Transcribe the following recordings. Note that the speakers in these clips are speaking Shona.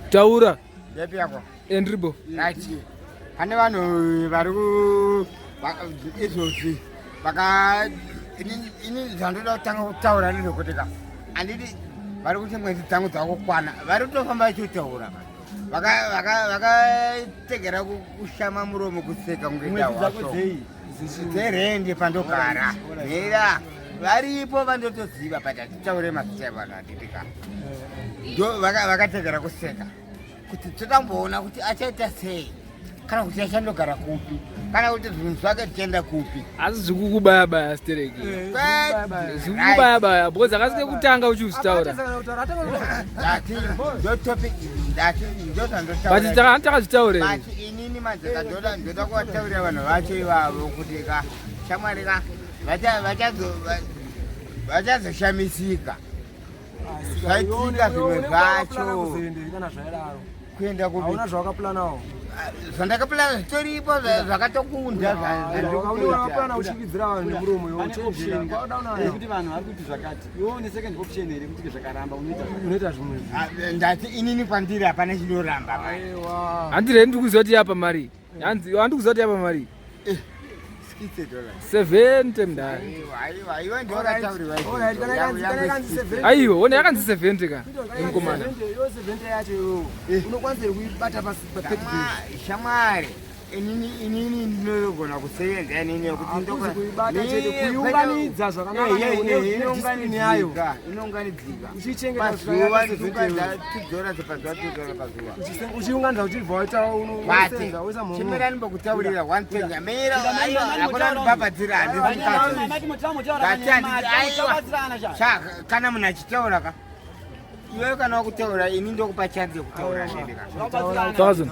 Taura. Ndepi yako? Endribo. Right. Pane vanhu vari ku izvozvi vaka ini zvandoda kutanga kutaura ndezvekuti ka handidi vari kuti mwedzi dzangu dzakukwana vari kutofamba vachitaura vakategera kushama muromo kuseka kunge dahwaso dzerendi pandogara mira varipo vandotoziva but hatitaure mazita evanhu handidi ka vakategera kuseka kuti totamboona kuti achaita sei kana kuti achandogara kupi kana kuti zvinhu zvake tichaenda kupi. Asi zvikukubaya baya stereki, zvikukubaya baya because akasi kekutanga uchizvitaura, but takazvitaura. But inini manje ndoda kuvataurira vanhu vacho ivavo kuti ka shamwari ka vachazoshamisika zvaitika zvimwe zvacho kuenda kuhauna zvawakaplanawo. Zvandakaplana zvitoripo, zvakatokunda. Zvandikuplana uchividzira vanhu nemuromo iwe kuti vanhu vari kuti zvakati, iwe une second option here kuti zvakaramba unoita? Unoita zvimwe. Ndati inini kwandiri hapana chinoramba. Handire ndiri kuziva kuti yapa mari, hanzi handi kuziva kuti yapa mari 70 mudare. Aiwa, ona yakanzi 70 ka mukomana. Yacho iwewe unokwanisa here kuibata? Shamwari, inini ndinogona kusevenza inini yekuti kuibata chete, kuiunganidza zvakanaka nediscipline yayo. Inounganidzika. Uchichengeta. Pazuva $2 pazuva, $2 pazuva. Uchiunganidza uchibva waita unosenza woisa muhomwe. Chimirani mbokutaurira one thing. Mira, aiwa, hakuna ndibhabhadzira, handisi mukadzi. Cha, kana munhu achitaura ka, iwewe kana wakutaura, ini ndokupa chance yekutaura ndendeka. Thousand.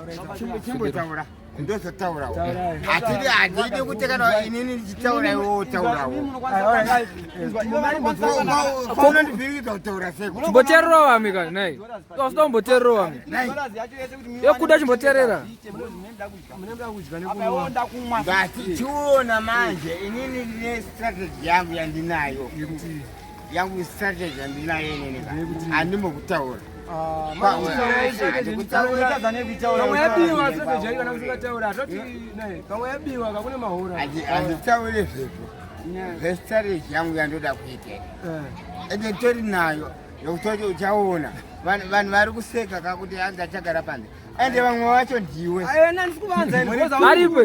Chimbotaura, ndozotaurawo. Hatidi, handidi kuti kana inini ndichitaura iwe wotaurawo. Unondivhiringidza kutaura seko. Chimboteerera vamwe kani nai, wasida kumboteerera vamwe yekuda, chimboteerera. Munoda kudya nekunwa. Ngati chiona manje, inini ndine strategy yangu yandinayo, yangu strategy yandinayo inini ka handimbokutaura. Pamwe yabiwa strategy yacho kana usingataura, atoti nei pamwe yabiwa kakune mahura. Handitaure zvezvo zvestrategy yangu yandoda kuita, ende tori nayo yekutoti uchaona vanhu vari kuseka kakuti hanzi achagara panze, ende vamwe vacho ndiwe. Aripo.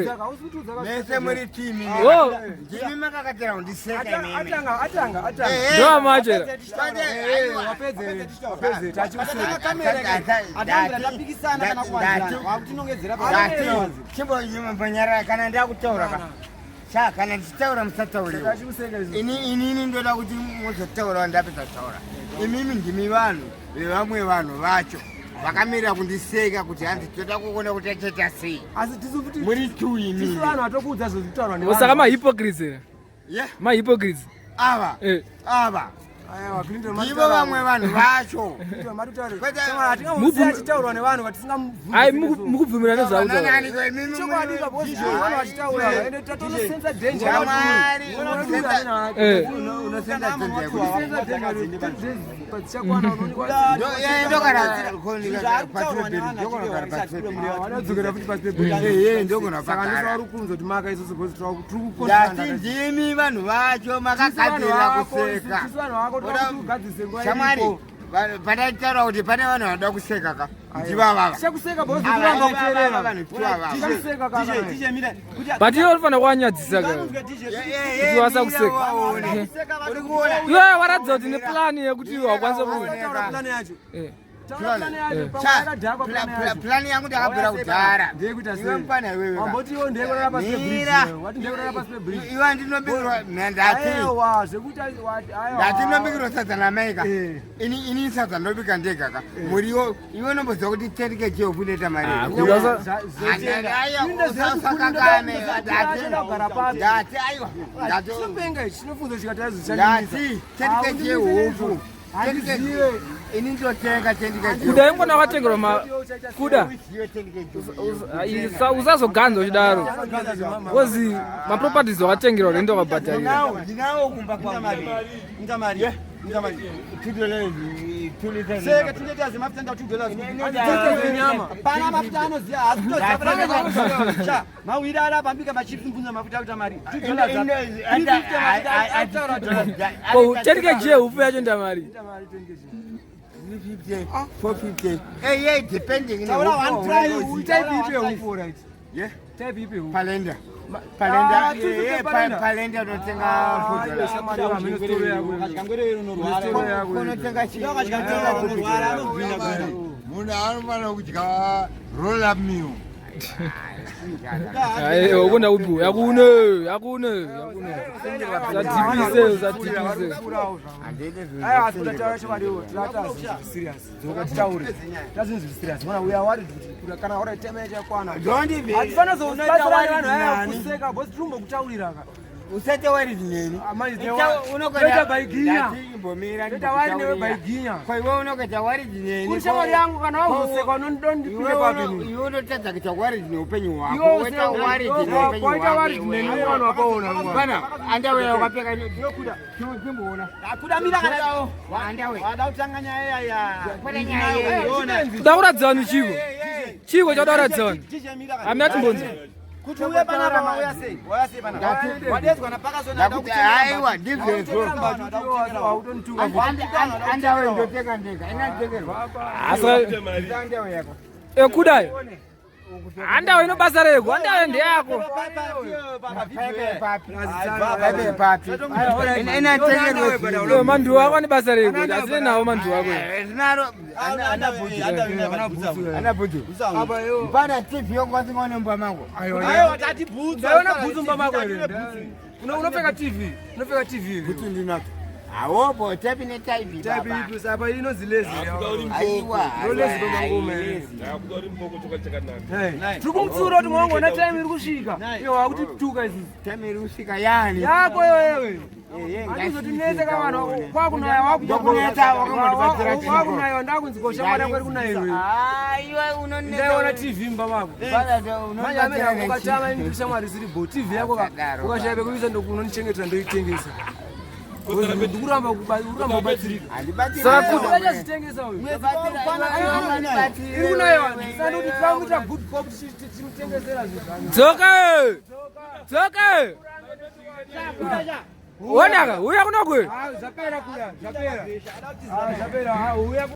Mese muri timi. Oh. Ndimi makakatira kundiseka imimi. Atanga, atanga, atanga. Ndo amachera. Wapedze, wapedze, tachikuseka. Chimbonyarara kana ndakutaura ka. Cha, kana ndichitaura musatauriwa. Tachikuseka izvo. Inini ndoda kuti muzotaura ndapedza kutaura. Imimi ndimi vanhu vevamwe vanhu vacho vakamirira kundiseka kuti hanzi toda kuona kuti achaita sei. Asi tisu futi Muri two tisu imimi. vanhu vatokuudza zvekutaurwa nevanhu. Saka mahypocrites here? Yeah, Mahypocrites. ava ava Aiwa, Clinton, ndivo matitaura. vamwe vanhu vacho. Clinton, matitaura. Mubvumi- Achitaurwa nevanhu vatisingambvunzi. Ai, mukubvumira nezvautaura. Vanani ko imimi? Chokwadi ka, because vanhu vachitaura ende tatonosensa danger. Shamwari, unosenda danger yekuti Padzichakwana unoonekwa. Vanadzokera futi pasi pebridge. Ndogona Saka pakara. ndosaka uri kunza kuti maka isusu because tiri Ndati kukonzana. ndimi vanhu vacho makagadzirira kuseka. Tisu vanhu vako, toda kuti ugadzise nguva Shamwari, iripo. pandaitaura kuti pane vanhu vanoda kuseka ka, ndivavava. Tichakuseka because kuramba kuteerera. Vanhu tivavava. Tichakuseka kana. But iwe unofanira kuwanyadzisa ka kuti wasakuseka. Iwe waratidza kuti neplani yekuti iwe wakwanisa ku Taura plan yacho. Taura plan yacho, pamwe Cha, yakadhakwa plan yacho. Plani yangu ndakabvira kudhara. Ndeyekuita sei? Iwe mufana iwewe ka. Wamboti iwe ndeyekurara pasi pebridge. Mira. Wati ndeyekurara pasi pebridge. Iwe ndinobikirwa, ndati Aiwa, zvekuti aiwa. Ndati ndinobikirwa sadza namai ka. Ini sadza ndobika ndega ka, muriwo iwe unomboziva kuti 10 kg yeupfu inoita mari. Ah, kuda Ndati aiwa, ndati Chinopenga ichi, chinofunza chikatazo. Ndati 10 kg yeupfu. Handizive. Ini ndotenga 10 kg. Kuda ingona wakatengerwa ma kuda usazoganza uchidaro because maproperties wakatengerwa rendo wakabhadharira. Ndinawo kumba kwangu. Seke 2 liters yemafuta nda $2. Pana mafuta anoziya haasitoziya. Mawiri ari apa ambika machips mbunza mafuta akuita mari. $2. Ko 10 kg yehufu yacho ndamari. 350, 450. Hey, yeah, depending. Taura one price. Type ipi yehufu, right? Yeah. Type ipi yehufu? Palenda. Palenda. Ah, 250 Yeah, palenda. Palenda unotenga $4. Unotenga chii? Munhu anofanira kudya roll up meal. Ayi ukunda ubu yakune yakune yakune. Usadhipise usadhipise. Aiwa, asi kutaura chokwadi, tata serious. Dzoka titaure. Tazvinhu zviri serious. Mwana, we are worried kuti kana uri time yacho yakwana. Hatifanira kuzobatsira vanhu aya kuseka because tiri kumbokutaurira ka. Usate worried neni. Ah, manje toita baiginya. Imbomira. Toita worried newe baiginya. Kwa iwe unokuita worried neni. Uri shamwari yangu kana wazoseka unondipinde papi nini? Iwe unotadza kuita worried neupenyu hwako. Iwe Woita worried neupenyu waita hwako. worried neni vanhu vapaona. Bana, andawe wakapfeka ndinokuda. Timboona. Kudamira kana Andawe. wada kutanga nyaya ya. Kwete nyaya iyi. Kuda kuratidza vanhu chiko. Chiko chauda kuratidza vanhu. Hamina timbonzi. Kuti uye panapa wauya sei? Wauya sei panapa? Wadedzwa napakazona Ndakuti aiwa ndizvezvo. Andawe ndotenga ndega. Inatengerwa. Asa Andawe yako. ekudai. Handawe ino basa rego, handawe ndeyako. Pape papi. Pape papi. Inatengerwa. Iwe mandu wako ane basa rego, asine nawo mandu wako. Zinaro ana bhuti. Ana bhuti. Pana TV yongo singaone mumba mangu. Aiwa tati bhutsu. Ndaona bhutsu mumba mako here? Unopfeka TV. Unopfeka TV here? Bhutsu ndinadzo. Awopo type ne type. Type ipi? Sapa inonzi lazy. Aiwa. Ndo lazy pamangoma. Tiri kumutsiura kuti mwangu ona time iri kusvika. Iwe wakutituka isusu. Time iri kusvika yani. Yako iwewe. Eh, Handizotinetsa ka vanhu kwakunaya Ndokunetsa, wakambotibatsira chii? wakunaiwa ndakunzi koshamwari yako iri kunaiwe. Aiwa unonetsa. Ndaiona TV mumba mako. Manje amene ukatama ini shamwari isiri bo TV yako Akadaro, ukashaya pekuisa ndokunonichengetera ndoitengesa. Ndikuramba uramba kubatsirika. Saka Achazvitengesa uyu. Iri kunaiwa. Sandi kuti tikamuita good cop tichimutengesera zvinhu. Dzoka. Dzoka. Wonaka, uya kunokwe. Ah, zvapera kuya, zvapera. Ah, zvapera. Ah, uya.